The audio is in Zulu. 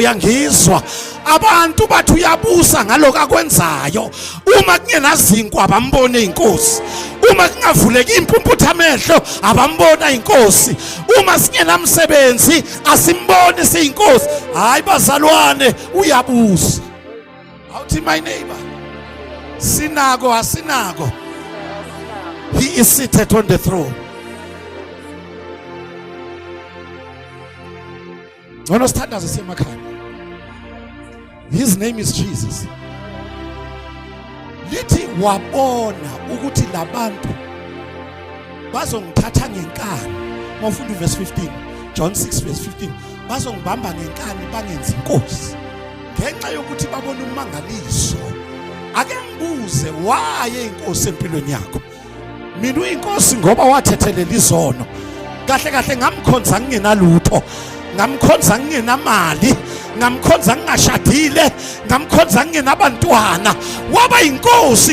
Uyangizwa? Abantu bathi uyabusa ngaloko akwenzayo. Uma kungenazinkwa abambone inkosi. Uma kungavuleki impumputhe amehlo abambona inkosi. Uma singenamsebenzi asimboni siyinkosi. Hayi bazalwane, uyabusa. Awuthi my neighbor, sinako asinako, he is seated on the throne. Ngcono sithandaze siye emakhaya. His name is Jesus. Lithi wabona ukuthi labantu bazongithatha ngenkani. Mawufunda uverse 15, John 6 verse 15, bazongibamba ngenkani bangenzi inkosi. Ngenxa yokuthi babona ummangaliso. Ake ngibuze, waye inkosi empilweni yakho? Mina uyinkosi ngoba wathethelela izono. Kahle kahle ngamkhonza ngingenalutho, ngamkhonza ngingenamali, ngamkhonza ngingashadile, ngamkhonza ngingenabantwana, waba inkosi.